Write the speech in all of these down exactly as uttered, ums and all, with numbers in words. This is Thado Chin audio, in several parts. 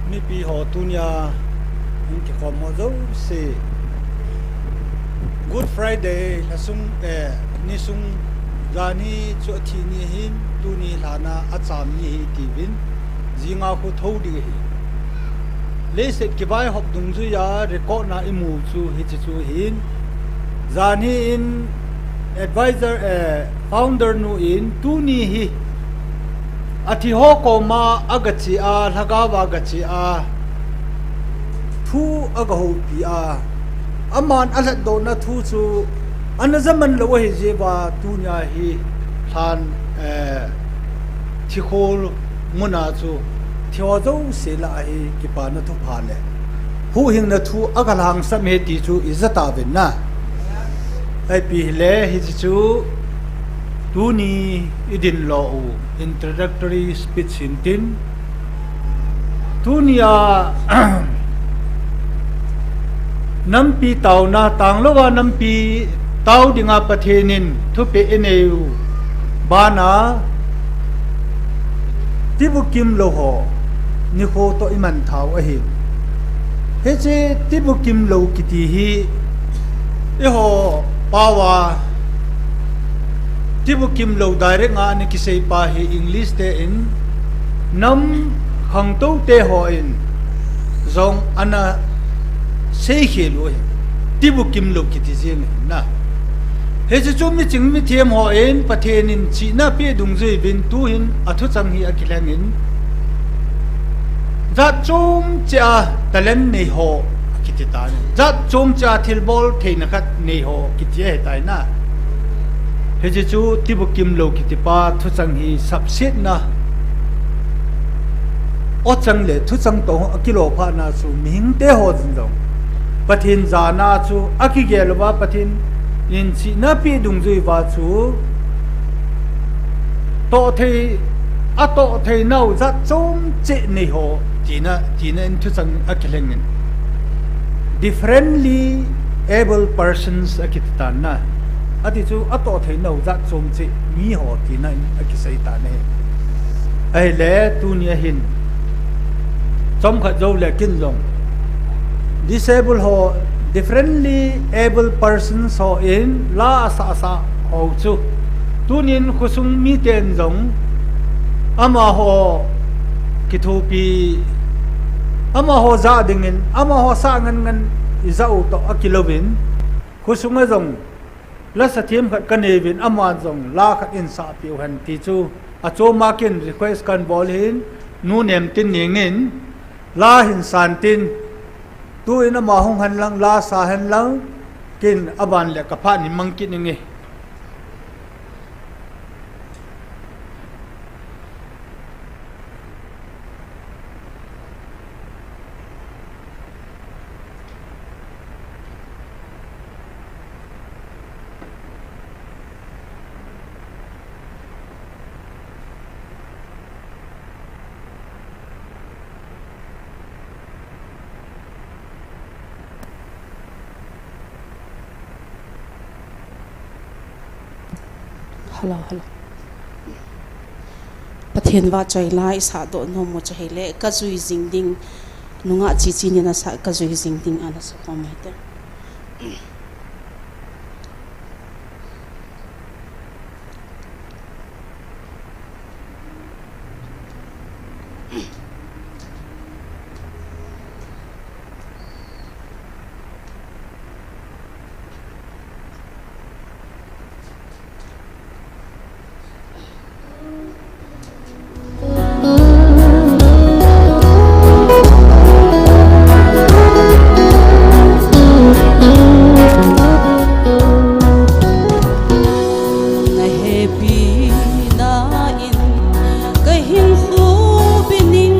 Mipi ho tunia hung kikhom ho jouse. Good Friday, lhasung, eh, nisung, janhi chu athi ni ahin, tuni lhana acham ni ahi tiuvin, jinga khu thou ding ahi. Leiset kivaihop dungjuia record na imu chu hiche chu ahin. Janhi in advisor, eh, founder nu in tuni hi athi ho koma agache a, lhagaova agache a, thu agahoupi a, aman alhatdohna thu chu ana jaman lou ahi jeh uva tunia hi lhan, eh, thikhol muna chu thi ho jouse lah a hi kipana thupha le huhhingna thu agalhangsam e ti chu ija tauvin na. Ahipi hile hiche chu tuni idin lou u introductory speech hintin. Tunia nampi taona, tanglouva nampi tao dinga Pathen in thupeh aneiu bana, tibukimlou ho nikho toh imanthau ahi. Hiche tibukimlou kiti hi eiho paova tibukimlou direct nga ana kiseipa hi English te in, nam khangtou te ho in jong ana seikhel u ahi. Tibukimlou kiti jeng ahi na. Hiche chu miching mithem ho in Pathen in chihna apeh dungjuiyin tuhin athuchang hi akilhengin, jat chom cheh a talent nei ho akiti tan, jat chom cheh a thilbol theina khat nei ho kiti ahitai na. Hiche chu tibukimlou kitipa thuchang hi sapsetna, ochang le thuchang toh akilou phatna chu mihingte ho jong Pathen jana chu akigel uva, Pathen in chihna apeh dungjui uva chu toh thei, atoh theinau jat chom cheh nei ho tina, tina in thuchang akilhengin, differently able persons akiti tan na. Ati chu atoh theinau jat chom cheh mi ho tina in akisei tan ahi. Ahile tunia hin chomkhat jou le kin jong disabled ho, differently abled persons ho in la asah asah ho chu tunin khosung miten jong amaho kithopi, amaho jah dingin, amaho sah ngan ngan ijah u toh akilouvin, khosunga jong lasa themkhat kaneiuvin, aman jong la khat in sahpeh u hen ti chu achoma kin request kanbol hin, Nu Nemtinning in la hin san tin, tuin ama hung hen lang, la sa hen lang, kin aban le kaphat in mang kit inge. Hello, hello. Pathen vahchoila isahdoh nom u chu ahile, kajui jing ding, nungah Chichi nin asah kajui jing ding ana sakhom u hite. Na hepina in ka hinkho bining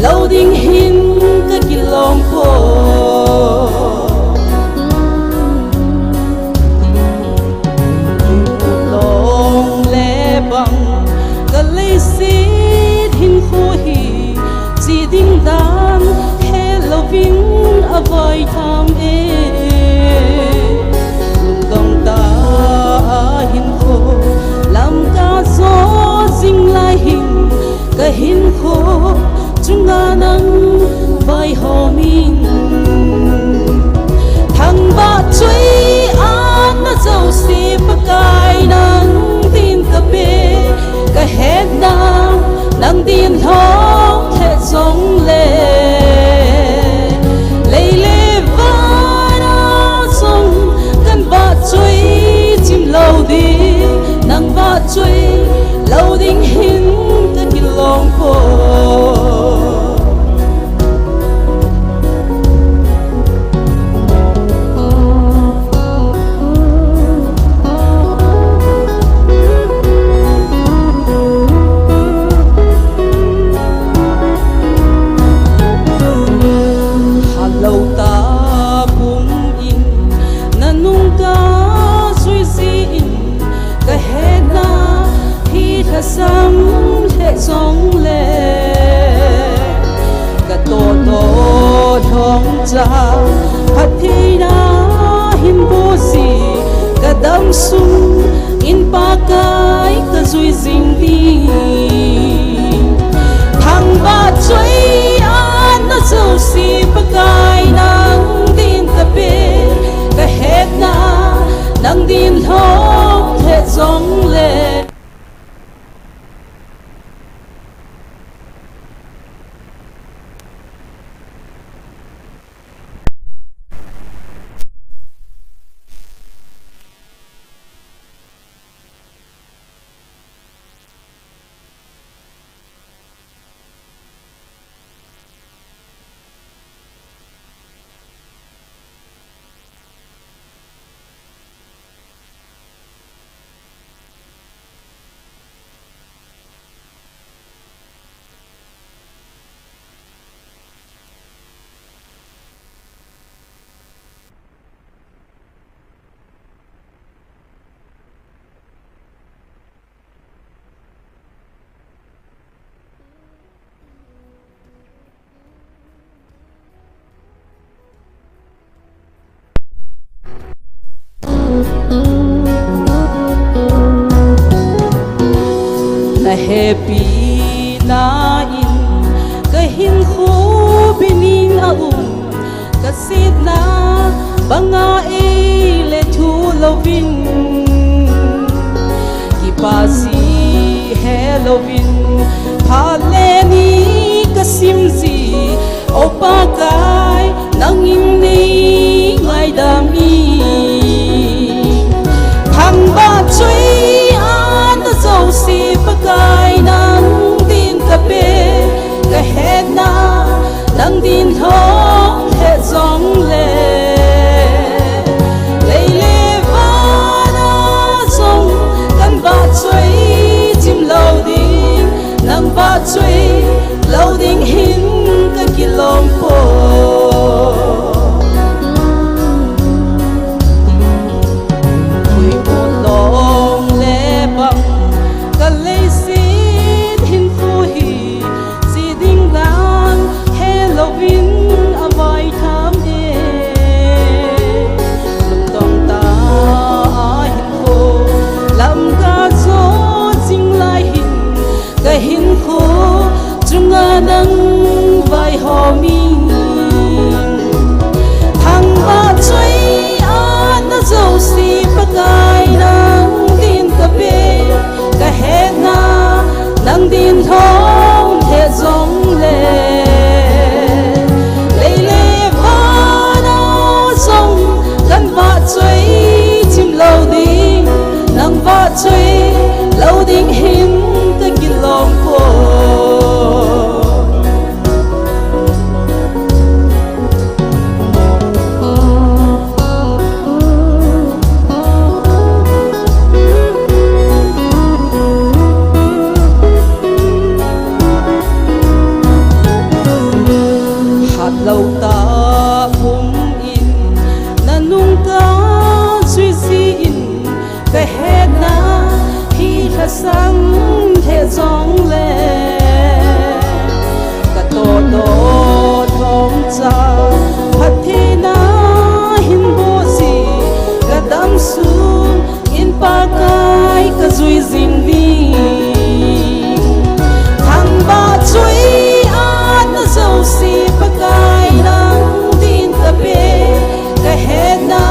lou ding hin kakilom poi. Long le bang ka leiset hinkho hi, chi ding dan helouvin avai tham e. Lungdong tah a hinkho lam kajo jing lai hin, ka hinkho chunga nang vaihom in. Thangvah choi atna jouse Pakai nang din kape, ka hetna nang din lhom lheh jongle, lei le van a jong kan vahchoi chim lou ding, nang vahchoi lou ding hin kakilom poi. Halou ta pum in, na nung kajui jin, ka hetna hi lhasam lheh jongle, ka tohtoh lhong cha phattheina hin boh ji, ka damsung in Pakai kajui jing ding. Thangvah choi atna jouse Pakai nang din kape, ka hetna nang din lhom lheh jongle. Na hepina in ka hinkho binin a um, ka setna banga ei lethuh louvin, kipah ji helouvin, phat le ni ka sim ji, O Pakai, nangin nei ngaidam in. Thangvah choi atna jouse Pakai nang din kape, ka hetna nang din lhom lheh jongle, lei le van a jong kan vahchoi chim lou ding, nang vahchoi lou ding hin kakilom poi. Koi mut long le bang ka leiset hinkho hi, chi ding dan helouvin Lou tah pum in, na nung kajui jin, ka hetna hi lhasam lheh jongle, ka toh toh thong cha, phattheina hin boh jin, ka damsung in Pakai ka jui jing ding. Thangvah choi-atna jouse Pakai nang din ka pe, ka hetna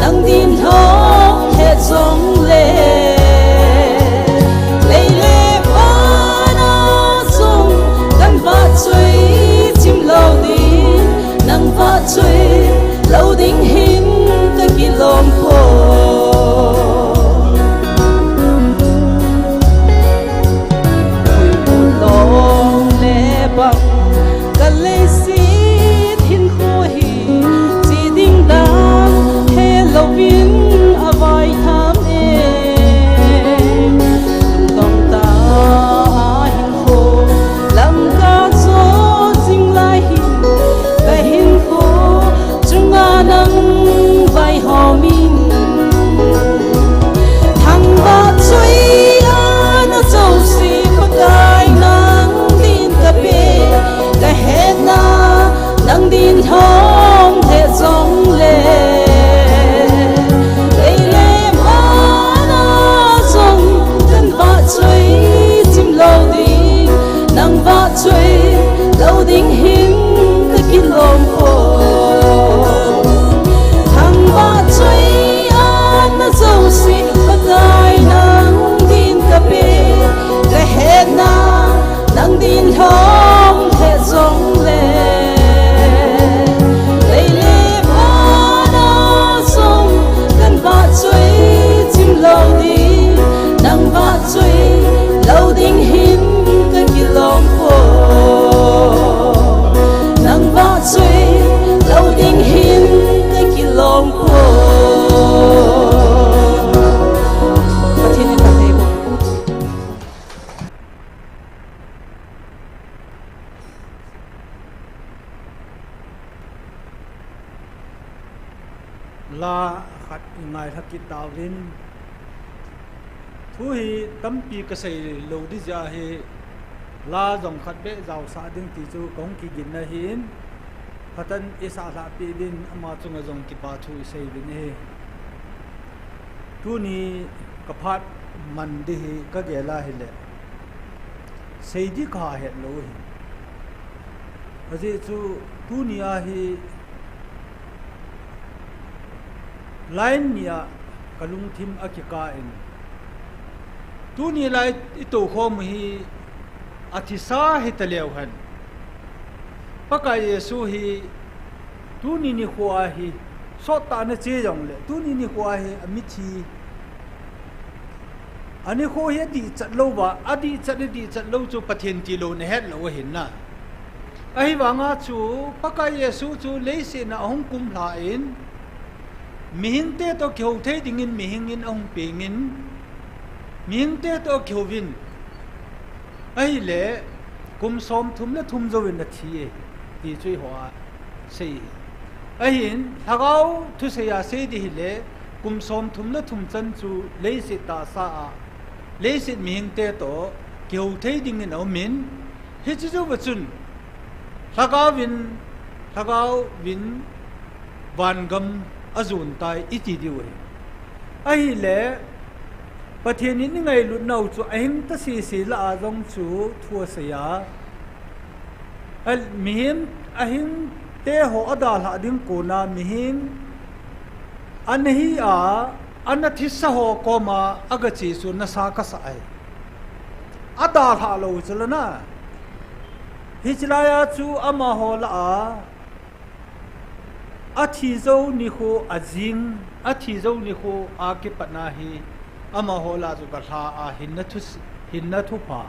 nang din lhom lheh jongle, lei le van a jong kan vah choi chim lou ding, nang vah choi lou ding hin ka kilom poi. Huimun long le bang, ka leiset hinkho hi, che ding dan helouvin a vaitham e. Lungdong tah a hinkho lam ka jot jing lai hin, ka hinkho chunga nang vaihom in. Thangvah choi-atna jouse Pakai nang din ka pe, ka hetna nang din lhom lheh jongle, lei le van a jong kan vah choi chim lou ding, nang vah choi lou ding hin ka kilom poi. Thangvah choi-atna jouse Pakai nang din ka pe, ka hetna nang din lhom lheh jongle, lei le van a jong kan vah choi chim lou ding, nang vah choi lou ding hin ka kilom poi. Nang vah choi lou ding hin ka kilom poi. Pathen in ka thei bo. La khat i ngailha kit tauvin. Thu hi tampi ka sei lou ding jeh a hi, la jong khat beh jaosah ding ti chu kong kigin na hin, Pathen in eisah lhah peh din ama chunga jong kipa thu i sei uvin ahi. Tuni ka phat man ding hi ka gel a hile, sei ding ka het lou hi. Ajeh chu tuni a hi line ni a ka lungthim a kikah in, tuni lai i toukhom hi a thisa hita leu hen, Pakai Jesu hi tuni nikho a hi, sottah na che jongle, tuni nikho a hi a mithi, a nikho hi a dihchat lou va, a dihchat, a dihchat lou chu Pathen tilou na het lou ahin na. Ahivanga chu Pakai Jesu chu leiset a hung kumlha in, mihingte toh kihou thei dingin mihing in a hung peng in, mihingte toh kihou vin, ahile, kum somthum le thum jouvin a thi e, ti chu eiho a sei hi. Ahin, lhagao thusei a sei ding hile, kum somthum le thum chan chu leiset tahsa a, leiset mihingte toh kihou thei dingin a um in, hiche jouva chun, lhagao vin, lhagao vin, vangam a jon tai i ti diu ahi. Ahile, Pathen in i ngailutnau chu ahing ta sese lah a jong chu thu a sei a. A, mihem ahing te ho a dalhah ding kona mihing ana hi a, ana thisa ho koma a gache chu nasa kasa ahi. A dalhah lou chu la na. Hiche lai a chu amaho lah a, a thi jou nikho a jing, a thi jou nikho a kipatna hi, amaho lah chu galha a hinna thu, hinna thupha.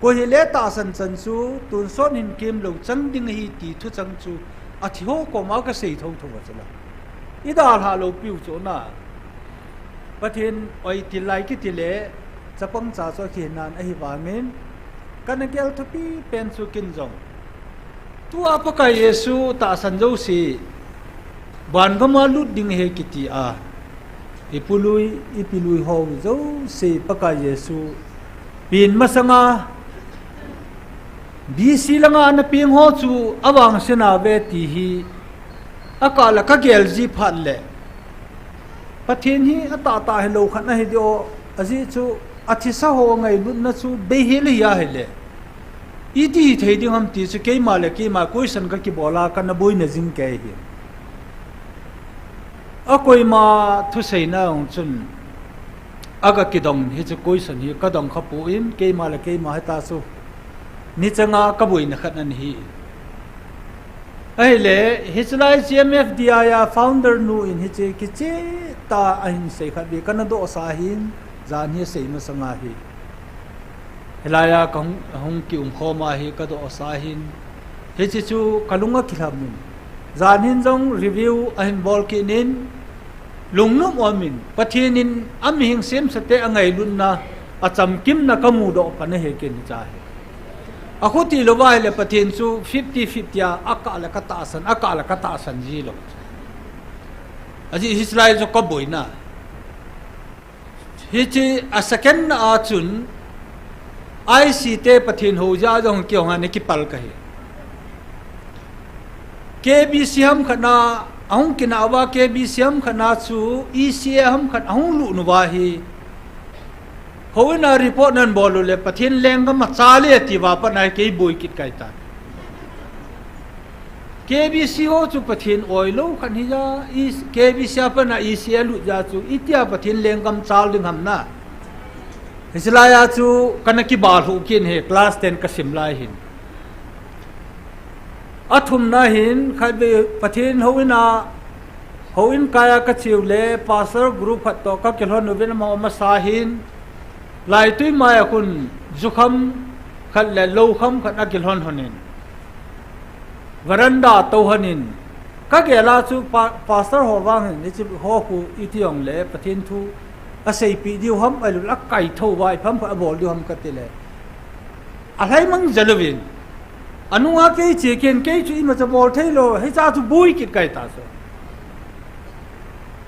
Koi hile tahsan chan chu, tonsot hin kemlou chang ding ahi ti thuchang chu, a thi ho koma ka sei thotho a chu la. I dalhah lou piu chu na. Pathen oi til lai kiti le, chapang cha chu a kihinan ahivangin, kana gel thupi pen chu ken jong Tua Pakai Jesu tahsan jouse, vangam a lut ding ahi kiti a, ipului, ipilui ho jouse Pakai Jesu pen masanga, B C langa ana peng ho chu avangse nave ti hi, akah le kagel ji phat le, Pathen hi atahtah hilou khat ahi diu, ajeh chu athisa ho ngailutna chu beihel ahi ahile, iti hithei ding ham ti chu keima le keima question kakibol a kana boina jing kei hi. Akoima thuseina jong chun aga kidong hiche question hi kadong khapon, keima le keima hita chu nichanga kaboina khat ana hi. Ahile, hichelai G M F D I a founder nu in hiche kicheh tah a ahin sei khat vei kana dohsa ahin, jan hi asei masanga hi, hilai a kahung, hung kium khom a hi kadohsa ahin, hiche chu kalung akilham in, jan hin jong review ahin bol kit in, lungnop umin, Pathen in amihing semsate angailutna, achamkimna kamudoh pan ahi kei hiche hi. Akhuti louva ahile Pathen chu fifty fifty a, akah le katahsan, akah le katahsan jilou. Ajeh hichelai chu kaboina. Hiche a second na a chun, I C te Pathen hou jeh a jong kihong a ana kipal kahi. K B C ham khat na, ahung kinah uva K B C ham khat na chu E C A ham khat ahung lut uva hi, houin a report ana bol u le Pathen lenggam achal e ati uva pat a kei boi kit kahitai. K B C ho chu Pathen oilou khat hija, E-, K B C a pat a E C A alut jeh a chu itia Pathen lenggam chal ding ham na. Hichelai a chu kana kibal lhu kit in hi class ten kasim lai hin. Athumna hin khatvei Pathen houin a, houin kai a kache u le pastor group khat toh kakilhon uvin amaho masa hin, laitui mai a khun jukham khat le loukham khat akilhon lhon in, veranda tou lhon in, kagel a chu pa-, pastor ho vang hin, hiche ho khu iti jong le Pathen thu aseipeh diu ham, ahilou le akaithou uva ipi ham khat abol diu ham kati le, alhaimang jal uvin, anunga kei che kei in, kei chu imacha bol theilou, hiche a chu boi kit kahitai chu.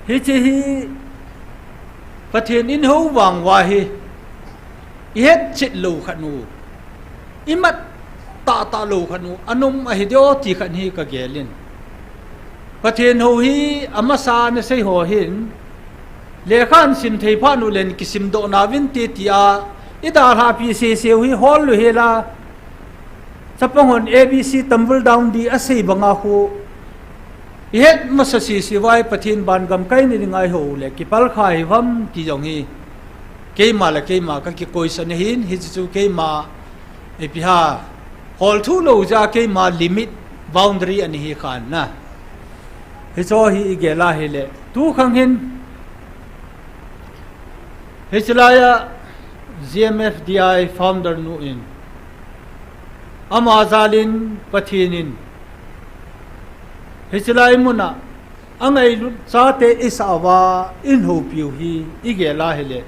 Hiche hi Pathen in hou vang uva hi, ihet chet lou khat u, imat tahtah lou khat u ana um ahi diu ti khat hi kagel in. Pathen hou hi amasa nasei ho hin, lekha nasim thei phat u le nakisimdoh nauvinte tia, idalhah pi sese u hi hol lou hel a, chapang hon A B C tumble down ding asei banga khu, ihet masa sese uva hi Pathen vangam kaina dinga ihou le kipal kha hiuvam ti jong hi, keima le keima kakikoisan ahin, hiche chu keima ipi ham, holthu lou jeh a keima limit, boundary ana hi khan na. Hiche hi igel a hile, tukhang hin, hichelai a G M F D I founder nu in, ama jal in Pathen in, hichelai mun a angailut chate isah uva eihoupiu hi igel a hile,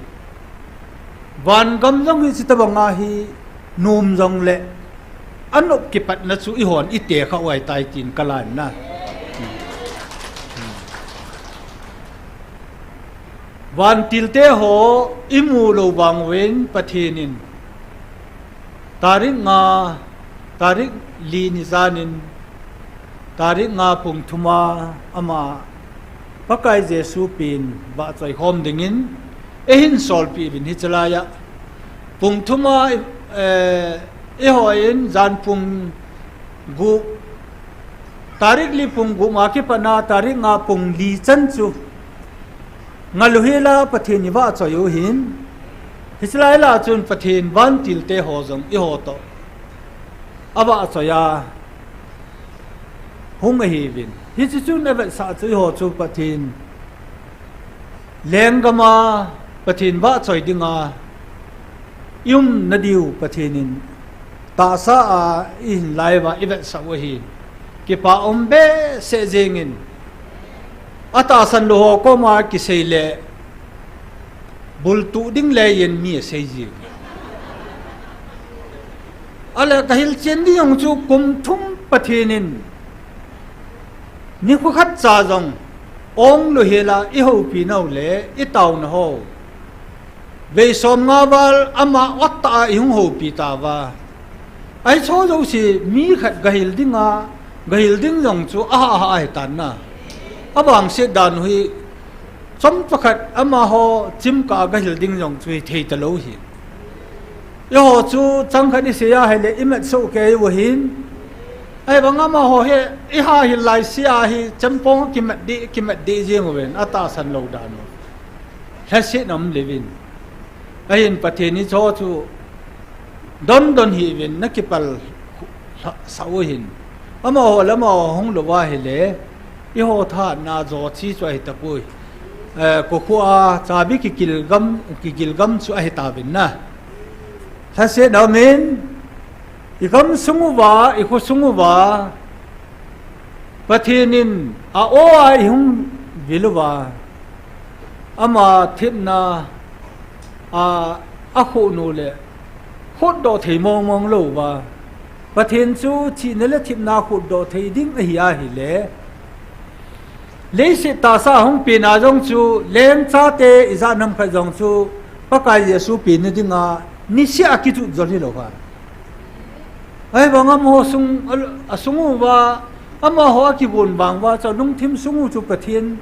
vangam jong hi hiche tobanga hi nom jongle, anop kipatna chu eihon ite khah u ahitai tin kalan na. Vantilte ho imu lou vang uvin Pathen in tarik nga, tarik li ni jan in, tarik nga pung thum a ama Pakai Jesu pen vahchoi khom dingin eihin solpeh uvin, hichelai a pung thum a, eh, ihoi in jan pung gup, tarik li pung gup a kipat a tarik nga pung li chan chu ngal u hel a Pathen ivahchoi u ahin, hichelai lah a chun Pathen vantilte ho jong eiho toh avahchoi a hung ahiuvin. Hiche chun avetsah chu eiho chu Pathen lenggam a Pathen vahchoi dinga iumna diu Pathen in tahsa a eihin lai uva ivetsah u ahi. Kipa um behseh jengin, atahsan lou ho koma kisei le bultuh ding le yen mi asei ji. Ahile kahilchen ding jong chu kum thum Pathen in nikho khat cha jong ong lou hela i houpi nau le i tauna ho vei som nga val ama ot tah a i hung houpi tauva. Ahi cho jouse mi khat gahil dinga, gahil ding jong chu aha aha ahi tan na. Avangset dan u hi chomcha khat amaho chimkah a gahil ding jong chu hi thei talou hi. Eiho chu chang khat i sei a hile i mat soh kei u hin. Ahivang amaho hi i hahil lai sia hi chempong kimat dih, kimat dih jeng uvin, atahsan lou dan u. Lhasetna um levin. Ahin Pathen in eiho chu don don hih uvin na kipal sah u hin. Amaho le amaho hung lou va hile, eiho thahatna jo chi chu ahi tapoi. Eh, kokhuh a chabi kigil gam, kigil gam chu ahi tauvin na. Lhasetna um in, i gamsung uva, i khosung uva, Pathen in a-o a i hung vil uva, ama thepna a, akhohnu le khotdoh thei mong mong lou uva, Pathen chu thina le thepna khotdoh thei ding ahi ahile, leiset tahsa a hung pena jong chu lengchate ijat ham khat jong chu Pakai Jesu pena dinga niseh a kijot jol hilou va. Ahivang amaho sung, a, asung uva, amaho akivon vang uva chu lungthim sung u chu Pathen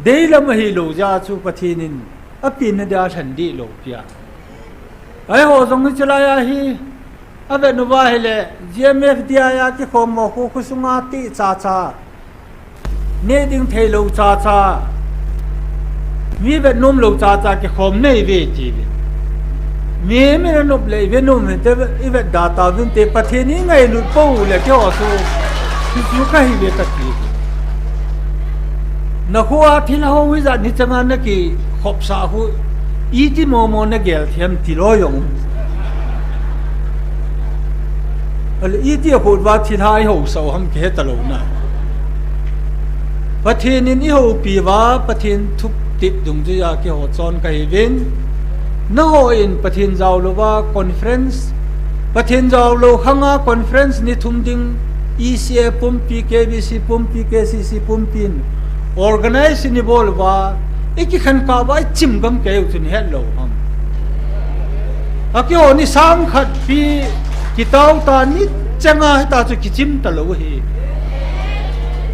deilam ahilou jeh a chu Pathen in apena dia lhan dih lou pia. Eiho jong hiche lai a hi, avet uva hile, G M F D I a kikhom mo khu, khosunga ti chacha, neh ding theilou chacha, mi vet nom lou chacha kikhom nei ve ti ve. Mi, mi na nop le i ve nom inte, i vet da tauvinte, Pathen i ngailut pou le keiho chu, chu kahi ve kati. Na khoa thil ho hijat ni changa na kikhopsah khu, iti momo na gel them tilou jong. Ale, iti a khut uva thilha i housah u ham kihe talou na. Pathen in i houpi uva, Pathen thutep dungjuia keiho chon kahiuvin. Nangho in Pathen jaolou va conference, Pathen jaolou khanga conference ni thum ding, E C A pumpi, K B C pumpi, K C C pumpi in organize ni bol uva, i kikhen kah uva i chim gam kei u chu nahet lou ham. A keiho ni sang khat pi kitao ta ni changa hita chu kichim talou hi.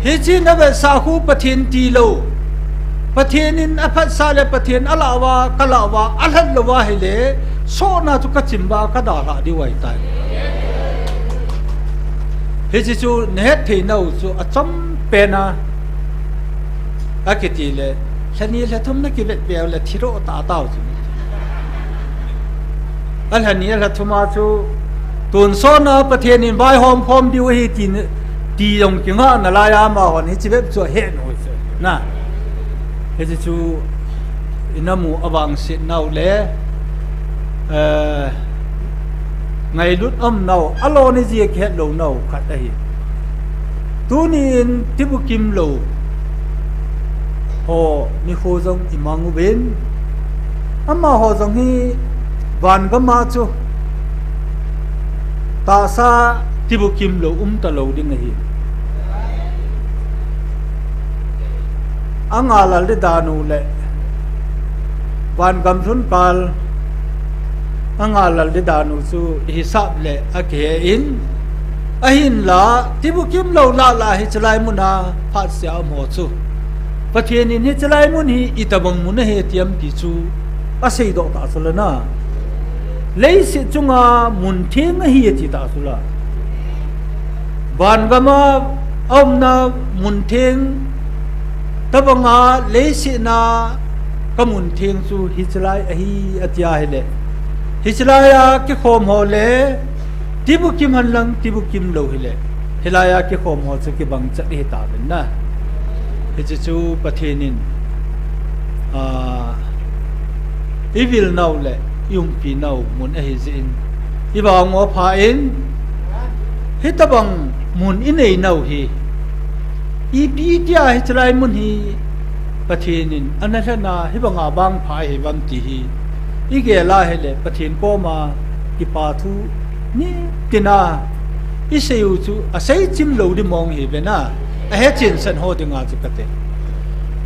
Hiche na vetsah khu Pathen tilou. Pathen in aphatsah le Pathen alah uva, kalah uva, alhat lou uva hile, sohna chu kachim uva, kadalhah diu ahitai. Hiche chu nahet thei nau chu achom pen a. Akiti le, lhani lhathum na kivet peh le thidoh tah tau chu. A lhani a lhathum a chu, tonsot na Pathen in vaihom khom diu ahi ti, ti jong kingah nalai a amahon hiche bep chu ahet u chu. Na. Hiche chu, i namu avangset nau le, eh, ngailut aum nau, alon ijeh a kihet lou nau khat ahi. Tuni in tibukim lou ho nikho jong i mang uvin, amaho jong hi van gam a chu tahsa tibukim lou um talou ding ahi. Anga lal ding dan u le van gam lhun kal anga lal ding dan u chu i hisap le akihe in, ahinla tibukim lou lah lah hiche lai mun a phatseh a um ho chu Pathen in hiche lai mun hi itobang mun ahi tiam ti chu aseidoh ta chu la na. Leiset chunga mun theng ahi ati ta chu la. Van gam a aumna mun theng tobang a leiset na ka mun theng chu hiche lai ahi ati ahile, hiche lai a kikhom ho le tibukim hen lang tibukim lou hile, hilai a kikhom ho chu kibang chet ihi tauvin na. Hiche chu Pathen in, ah, i vil nau le i umpi nau mun ahi jeh in, i vang u apha in, hitobang mun i nei nau hi, ipi tia hiche lai mun hi Pathen in ana lhen a, hibang a vangpha ahi uvam ti hi i gel a hile Pathen koma kipa thu ni tina isei u chu asei chim lou di mong hi ve na. Ahe chin san ho dinga chu kate.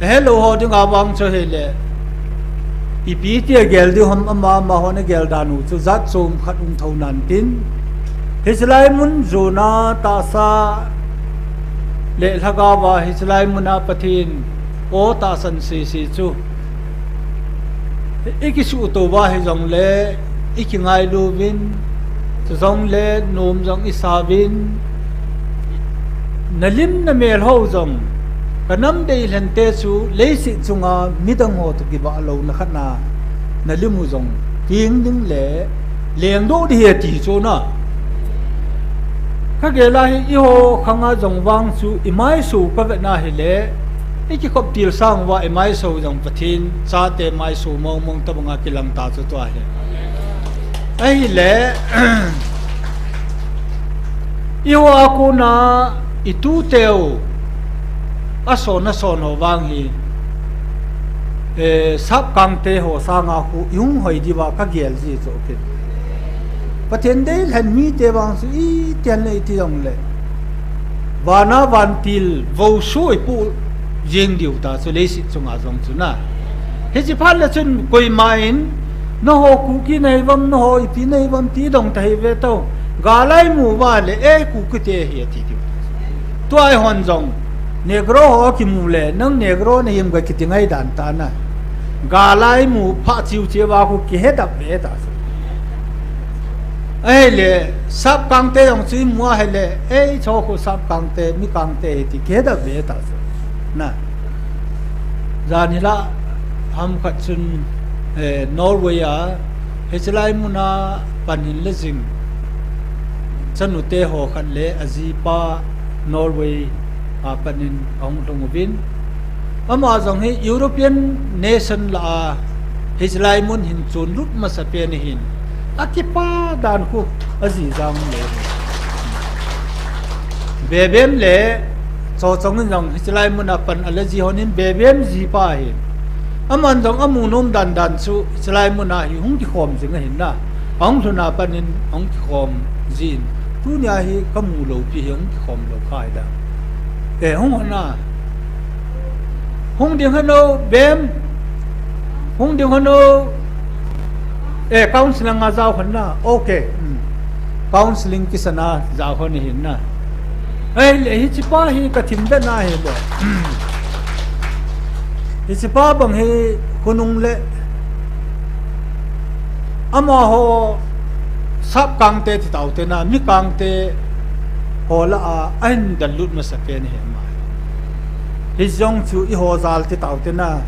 Ahe lou ho dinga vang chu hile, ipi ti agel di ham, ama ama hon agel dan u chu jat chom khat um tho nan tin. Hichelai mun jona tahsa le lhagao va hichelai muna Pathen o tahsan sisi chu ikisuh to va hijongle, ikingailu vin, chujongle nom jong isa vin, nalim namel ho jong, kanam deilhen te chu leiset chunga midang ho toh kibah louna khat na, nalim u jong ting ding le lengdoh di hi ati chu na. Kagel a hi eiho khanga jong vang chu imaiso kavet na hile, ikikhop til sang uva imaiso jong Pathen chate maiso mong mong tobanga kilang ta chu tua hi. Ahile, eiho a kona ituteu ason ason ho vang hi, eh, Sapkangte ho sanga khu ihung hoi diuva kagel ji chu kin. Pathen deilhen mite vang chu itian le iti jongle, vana vantil vou sui pu jing diu ta chu leiset chunga jong chu na. Hichi phat le chun koima in, naho Kuki nahi vam, naho ipi nahi vam ti dong ta hi ve to. Galai mu va le, e Kuki te hi ati diu. Tua eihon jong Negro ho kimu le, nang Negro nahim ga kiti ngai dan ta na. Galai mu pha chiu chiu va khu kihedap ve ta. Ahile, Sapkangte jong chu imu a hile, eiho khu Sapkangte, Mikangte hi ti kihedap ve ta. Na. Jan hila ham khat chun, eh, Norway a, hichelai muna pan hin le jing. Chanute ho khat le ajipa Norway a pan in ahung lhung uvin. Ama jong hi European nation lah a, hichelai mun hin chun lut masa pen ahin. Akipa dan khu aji jang le. Bebem le Chochong in jong hichelai muna pan ala ji hon in Bebem jipa ahin. Aman jong amu nom dan dan chu hichelai muna hi hung kikhom jing ahin na. Ahung lhun a pan in hung kikhom jin. Tunia hi kamu lou pi hi hung kikhom lou khai da. Eh, hung hon a. Hung ding hon o, Bem. Hung ding hon o. Eh, counseling a jao hon na. Okay. Hmm. Counseling kisan a jao hon ahin na. Eh, le hichipa hi kathim be na hi le. Hichipa bang hi khonung le. Amaho Sapkangte ti tau te na, Mikangte ho lah a, ahin dal lut masa pen hi ama. Hijong chu eiho jal ti tau te na,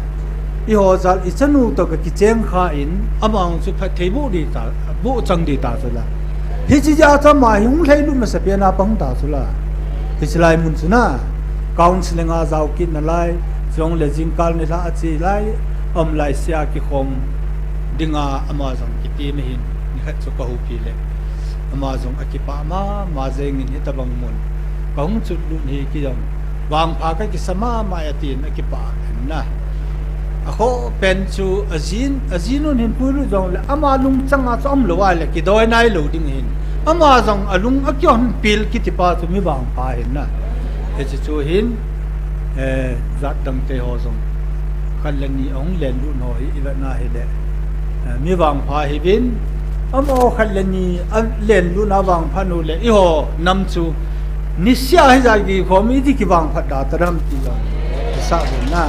eiho jal ichanu toh ka kicheng kha in, ama hung chu phatthei bu di ta, bu chang di ta chu la. Hichi ja cha ama hi hung lhei lut masa pen a pang ta chu la. Hichelai mun chu na, counseling a jao kit na lai, jong le jingkal nilhah a chi lai, um lai sia kikhom dinga ama jong kiti ma hin, nikhat chu ka houpi le. Ama jong akipah mama jeng in hitabang mun. Ka hung chut lut hi kijong. Vangpha ka kisa mama e tin akipah in na. Akhoh pen chu ajin, ajinun hin puilut jong le ama lungchang a chu um lou a le kidoi nai lou ding hin. Ama jong alung akihonpil kiti pa chu mi vangpha hin na. Hichi chu hin, eh, jat dang te ho jong. Khat le ni ahung len lut ho hi i vet na hi le. Eh, mi vangpha hi vin. Amaho khat le ni a len lut na vangpha nu le eiho nam chu. Nisia hi jat kikhom i di kivangphat da ta dam ti jong. Sa vin na.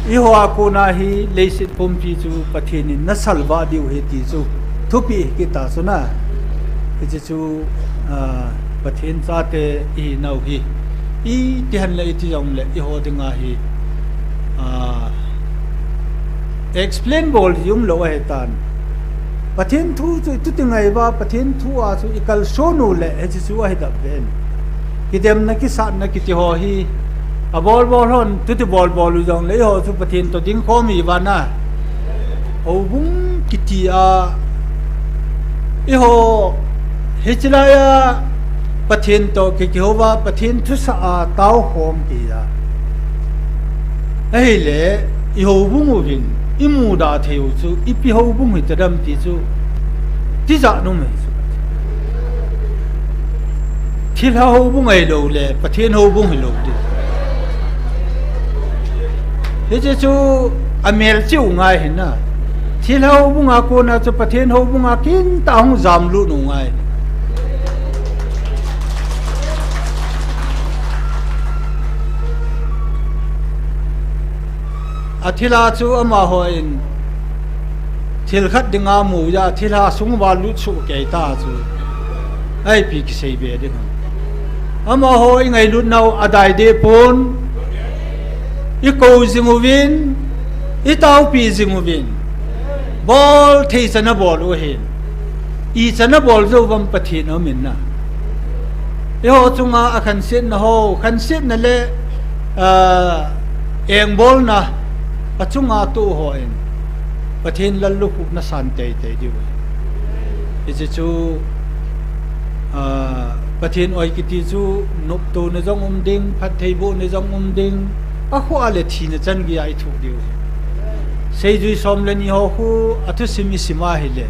Eiho a kona hi leiset pumpi chu Pathen in na salvah diu hi ti chu. Thupi hi kita chu na. Hichi chu, ah, Pathen chate i nau hi. Iti han le iti jong le eiho dinga hi. Ah, explain bol jum lou ahi tan. Pathen thu chu i tuti ngai va, Pathen thu a chu i kalson u le, hichi chu ahi dap ven. Kidemna, kisatna kiti ho hi. Abol bol hon, tuti bol bol u jong le, eiho chu Pathen toh ding khom i va na. Houbung kiti a, eiho, hichi lai a, Pathen toh ki, kihou va, Pathen thusah a, tao khom ki a. Ahile, i houbung uvin, i muda thei u chu, ipi houbung hi ta dam ti chu, tijat um hi chu. Thilha houbung ahilou le, Pathen houbung hilou ding. Hiche chu amelchih u ngai ahi na. Thilha houbung a kona chu Pathen houbung a kintah hung jamlut u ngai. Athilha chu amahon thil khat dinga mu a, thilha sung uva lut soh kei ta chu, ipi kisei be ding ham. Amaho i ngailut nau adai deh pon, i kou jing uvin, i taopi jing uvin. Bol thei chan a bol u ahin. Ichan a bol jou uvam Pathen aum in na. Eiho chunga akhansetna ho, khansetna le, ah, engbolna achunga toh hon Pathen lallukhuhna san teitei diu ahi. Hiche chu, ah, Pathen oi kiti chu noptona jong um ding, phattheibohna jong um ding, akhoh a le thina chan geiya i thoh diu ahi. Seijui som le ni ho khu athusim i sim a ahile,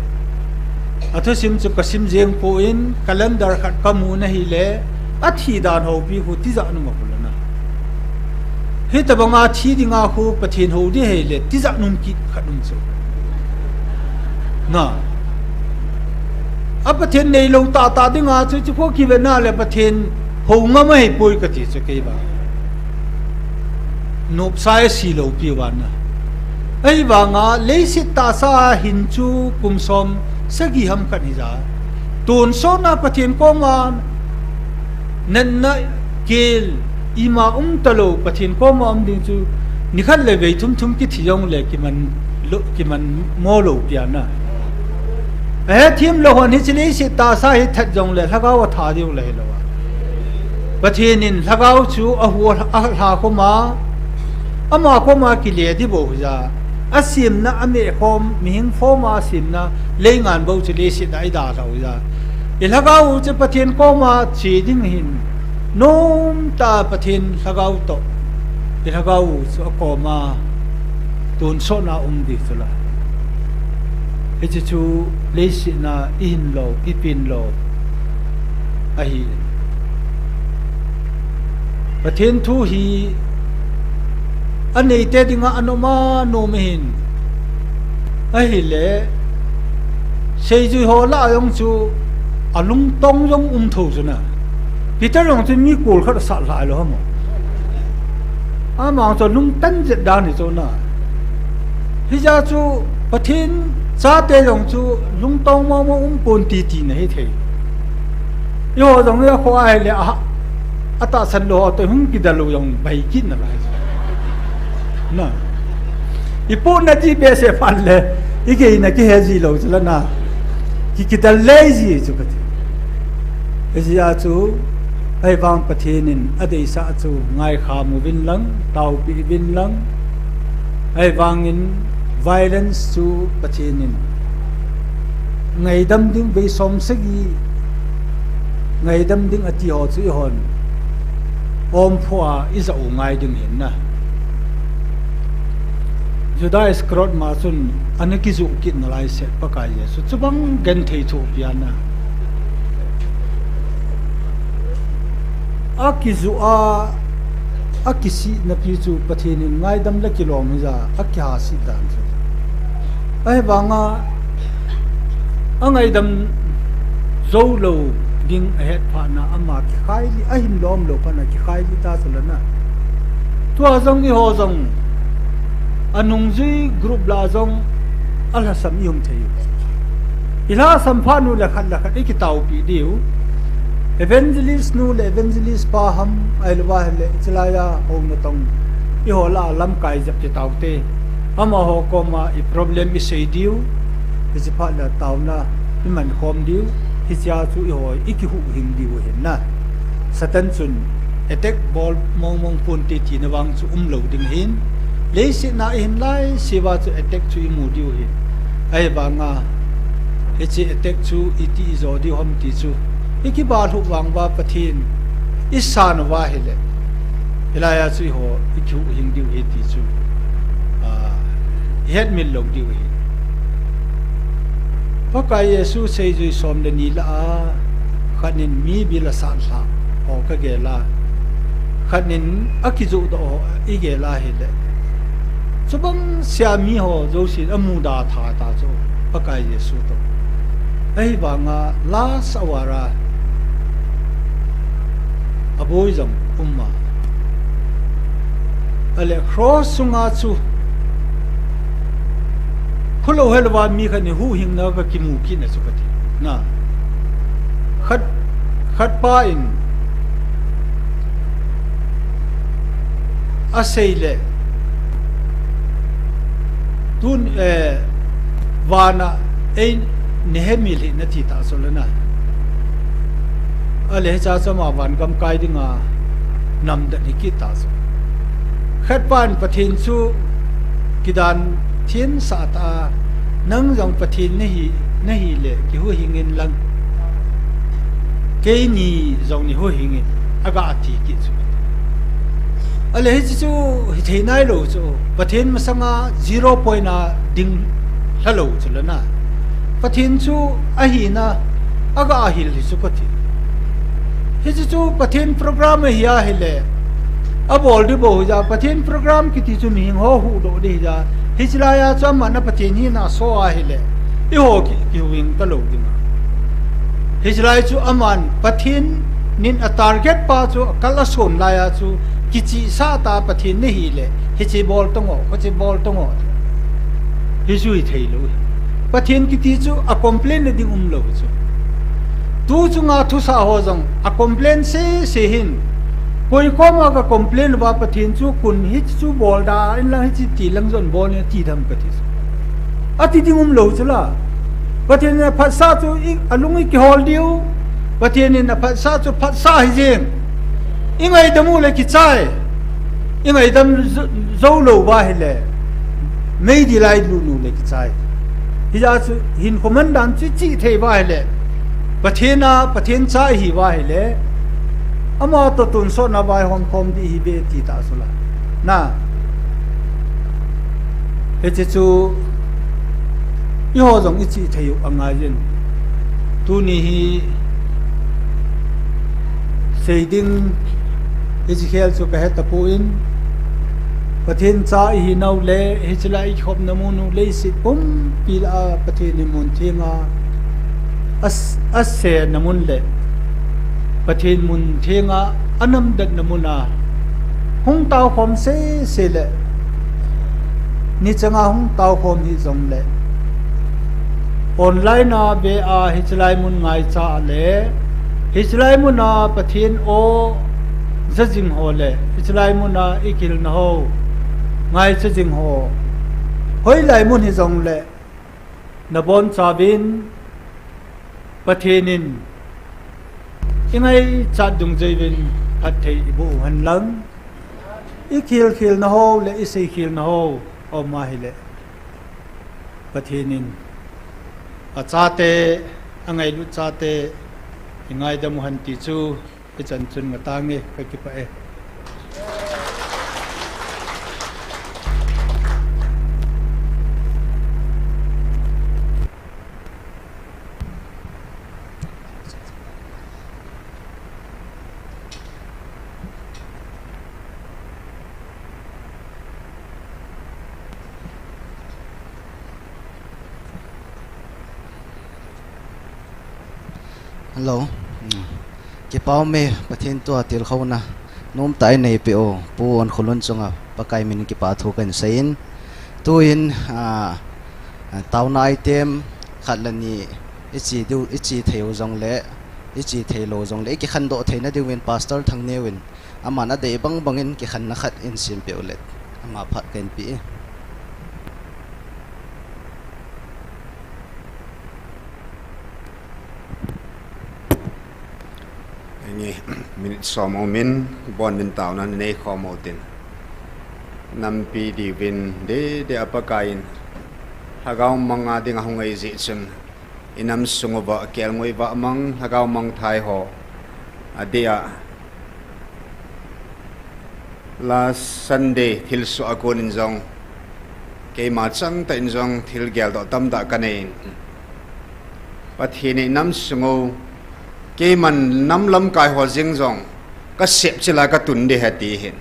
athusim chu ka sim jeng poi, calendar khat ka mu na ahile, athi dan houpi khu tijat um a khu la na. Hitobanga thi dinga khu Pathen hou ding ahile, tijat um kit khat um chu. Na. A Pathen neilou tahtah dinga chu, chu khu kive na le Pathen hou ngam ahipoi kati chu kei vang. Nopsa isi lou pi vang na. Ahivanga leiset tahsa a hin chu kum som sagi ham khat hija. Tonsot na Pathen koma natna kel ima um talou Pathen koma um ding chu nikhat le vei thum thum kithi jongle kiman lo, kiman mo lou pi a na. Ahethem lou hon hiche leiset tahsa hi that jongle lhagao atha diu le hilou a. Pathen in lhagao chu ahu a, alha khom a, ama koma kile ding bou hija. Asemna, ameh khom, mihem form a asemna, leingan bou chu leiset a idalhau hija. I lhagao u chu Pathen koma che ding ahin, nomtah a Pathen lhagao toh i lhagao u chu akoma tonsot na um ding chu la. Hiche chu leiset na ihin lou, ipen lou ahi. Pathen thu hi aneite dinga anom a nom ahin. Ahile, seijui ho lah a jong chu alungtong jong um tho chu na. Peter jong chu mi kol khat asat lhai lou ham. Ama chu lungtan jet dan hi chu na. Hijeh chu Pathen chate jong chu lungtong momo um pon ti tina hithei. Eiho jong hi akhoh a ahile a, atahsan lou ho toh hung kidal u jong bai kit nalai. Na. I pohna ji behseh phat le, i geina kihe ji lou chu la na. Ki, kidal lei ji chu kati. Hijeh a chu, ahivang Pathen in adeisah chu ngaikham uvin lang, taopi uvin lang. Ahivangin violence chu Pathen in ngaidam ding, vei som sagi ngaidam ding ati ho chu eihon omphoh a ijah u ngai ding ahin na. Judas Iscariot ma chun ana kijoh kit nalai seh Pakai Jesu. Chubang genthei thoh pi a na. Akijoh a, akisih napi chu Pathen in ngaidam le kilom hija, akihasih dan chu. Ahivanga, angaidam jou lou ding ahet phat na ama kikhai lih, ahin lom lou phat na kikhai lih ta chu la na. Tua jong eiho jong, anungjui group lah a jong, alhasam i um thei u. I lhasam phat nu le khat le khat i kitaopi diu. Evangelist nu le evangelist pa ham, ahilou va ahile, hiche laiya hou natong. Eiho lah a lamkai jep kitaote. Amaho koma i problem i sei diu. Hiche phat le taona i man khom diu. Hichea chu eiho i kihuhhing diu ahin na. Satan chun attack bol mong mong ponte tina vang chu um lou ding ahin. Leiset na ihin lai se uva chu attack chu i mu diu ahin. Ahivanga, hiche attack chu iti i jo diu ham ti chu i kibalhuh vang uva Pathen i san uva ahile, hilai a chu eiho i kihuhhing diu ahi ti chu, ah, i hetmil lou diu ahi. Pakai Jesu seijui som le ni lah a khat in mi bil asat lhah. ho kagel a, khat nin akijoh doh ho igel a hile, chubang sia mi ho jousen amuda tha ta chu Pakai Jesu toh. Ahivanga last hour a aboi jong um a. Ale cross sunga chu khulou helouva mi khat in huhhingna kakimu kit na chu kati. Na. Khat, khat pa in asei le, tun, eh, vana ei nehemil hi nati ta chu le na. Ale hiche chu ama van gam kai dinga namdet hi kit ta chu. Khat pan Pathen chu kidan thensah ta a, nang jong Pathen nahi, nahi le kihuhhing in lang, keini jong neihuhhing in, aga ti kit chu. Ale hiche chu hithei nailou chu, Pathen masanga zero point a ding lhalou chu le na. Pathen chu ahina, aga ahil hi chu kati. Hiche chu Pathen program ahi ahile, abol ding bou hija, Pathen program kiti chu mihem ho huhdoh ding hija, hiche laiya chu aman a Pathen hina aso ahile, eiho ki, kihuhhing talou ding a. Hiche lai chu aman Pathen nin a target pa chu akal ason laiya chu kichihsah ta Pathen nahi le, hiche bol tang o, khuche bol tang o. Hichu hithei lou. Pathen kiti chu a complain na ding umlou chu. Tu chunga thusah ho jong a complain sese hin. Koi koma ka complain uva Pathen chu kun hiche chu bol da in lang hiche ti lang jong bol in ti dam kati chu. Ati ding umlou chu la. Pathen in aphatsah chu i, alung ikihol diu. Pathen in aphatsah chu phatsah hijeng. Ingaidam u le kichai. Ingaidam jou, joulou uva hile, meidil a ilut u le kichai. Hijeh chun hinkho mandan chu ichih thei uva hile, Pathen a, Pathen cha ihi uva hile, ama toh tonsot na vaihom khom ding ihiuve ti ta chu la. Na. Hiche chu eiho jong ichih thei u angaiyin. Tuni hi sei ding hiche khel chu kahe tapon, Pathen cha ihinau le, hiche lai ikhopna mun u leiset pumpi lah a Pathen in mun theng a, as-, asena mun le, Pathen mun theng a, anamdetna mun a, hung taokhom sese le, nichang a hung taokhom hih jongle, online a ve a hiche lai mun ngaicha le, hiche lai mun a Pathen o ja jing ho le, hiche lai mun a ikihilna ho, ngaicha jing ho, hoilai mun hijongle, nabonchauvin Pathen in ingaichat dungjuiyin phatthei iboh u henlang, ikihil khilna ho le isei khilna ho aum ahile, Pathen in achate, angailut chate ingaidam u hen ti chu ichan chun ngatange, kakipah e. Hello. Kipa ume, Pathen tua tilkhouna nomtah a eineipeh u Pu Onkholun chunga Pakai min kipa thu kahin seiyin. Tuin, ah, taona item khat le ni iche diu, iche thei u jongle, iche theilou jongle, ikikhandoh theina diuvin Pastor Thangneo in aman adei bangbangin kikhanna khat eihin sempeh u le, ama phat kahin pe e. Nge, minute som umin, ibon din taona neikhom utin. Nampi diuvin, dede a Pakaiyin lhagao manga dinga hung eijeh chun, inam sung uva kelngoi vahmang, lhagao mangthai ho adeh a, last Sunday thilsoh a konin jong, keima changtah in jong thil geldoh tamtah kanei in, Pathen in inam sung u, keiman nam lamkai ho jeng jong kasep chila katun ding ahi ati hin.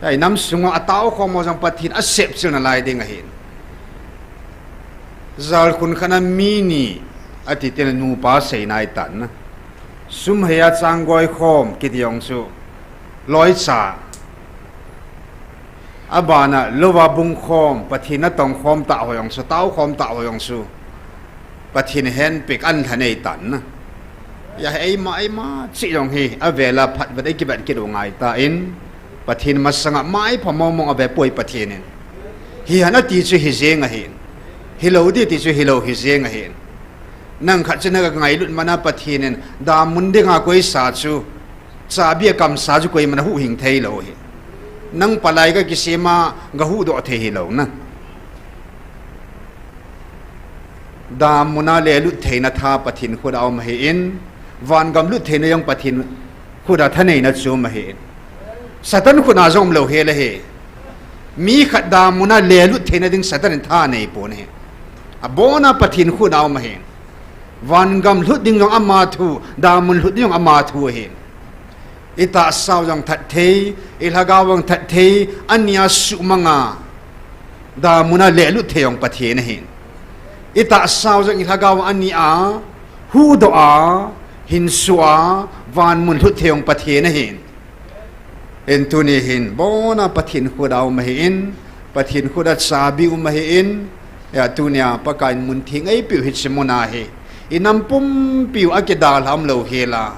Ai, nam sunga atao khom ho jong Pathen asep chil nalai ding ahin. Jalkhun khat a mi ni ati teng le nupa seina ahitan na. Sum hei a chang goi khom kiti jong chu loicha. Abana lou a bung khom, Pathen natong khom tah ho jong chu, tao khom tah ho jong chu Pathen henpeh an lha nei tan na. Hia eima, eima cheh jong hi avel a phat vet a ikivet kit u ngai tan, Pathen masanga maipha mong mong ave poi Pathen in. Hihen ati chu hi jeng ahin. Hilou ding ati chu hilou hi jeng ahin. Nang khat chu naga ngailut man a Pathen in damun dinga koisa chu, chabi akamsa chu koiman ahuhhing thei lou hi. Nang palai ga kisem a gahuhdoh thei hilou na. Damun a lelut theina tha Pathen khut a um ahin, vangam lut theina jong Pathen khut a thaneina chu um ahin. Satan khut a jong umlou hel ahi. Mi khat damun a lelut theina ding Satan in tha anei pon ahi. Abon a Pathen khut a um ahin. Vangam lhut ding jong ama thu, damun lhut ding jong ama thu ahin. Itahsa u jong that thei, ilhagao u jong that thei, ani a suhmang a, damun a lelut thei jong Pathen ahin. Itahsa u jong ilhagao u ani a, huhdoh a, hinso a, vanmun lhut thei jong Pathen ahin. Hin tuni hin, bon a Pathen khut a um ahin, Pathen khut a chabi um ahin, hia tunia Pakai in mun theng eipeh u hiche mun ahi. Inam pumpi u akidalha umlou hel a,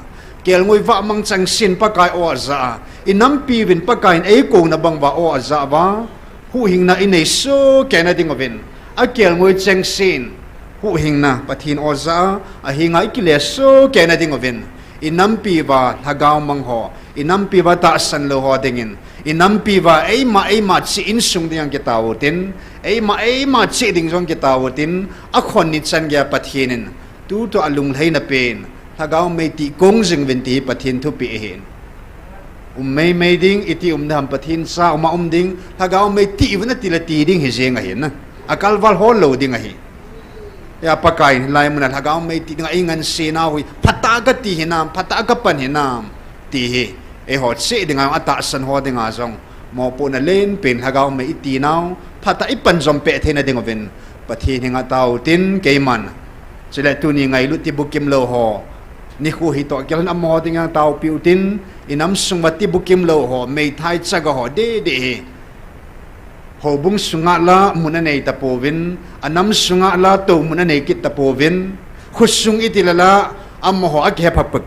kelngoi vahmang chengsen Pakai aw ajah a, inampi uvin Pakai in eikouna bang uva aw ajah uva, huhhingna inei sohkei na ding uvin, akelngoi chengsen huhhingna Pathen aw ajah a, ahenga ikile sohkei na ding uvin, inampi uva lhagao mang ho, inampi uva tahsan lou ho dingin, inampi uva eima eima cheh insung ding jong kitao utin, eima eima cheh ding jong kitao utin, akhon ni chan geiya Pathen in tutua lunglhaina pen lhagao mei tih kong jing uvin ti hi Pathen thupeh ahin. Um meimei ding, iti um ding ham Pathen cha, um a um ding, lhagao mei tih uvin atile ti ding hi jeng ahin na. Akalval hol lou ding ahi. Hia Pakai in hilai mun a lhagao mei tih dinga eingansena u hi phatah a kati hinam, phatah a kapan hinam ti hi, eiho cheh dinga jong, atahsan ho dinga jong mopohna lenpen lhagao mei iti nau phatah a ipan jom peh theina ding uvin Pathen henga tao utin keiman. Chule tuni ngailut tibukim lou ho, nikho hi toh kilhon amaho dinga taopi utin, inam sung uva tibukim lou ho, meithai chaga ho dehdeh hi houbung sunga la mun anei tapouvin, anam sunga la tou mun anei kit tapouvin, khosung itile la amaho akihepha pou,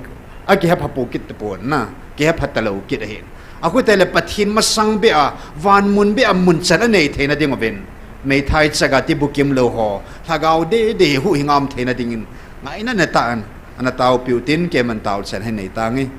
akihepha pou kit tapon na, kihepha talou kit ahin. Akhu tile Pathen masang beh a, vanmun beh a munchan anei theina ding uvin, meithai chaga tibukim lou ho, lhagao dehdeh hi huhhinga um theina dingin ngaina neitah in ana taopi utin keiman taochan hin nei tange.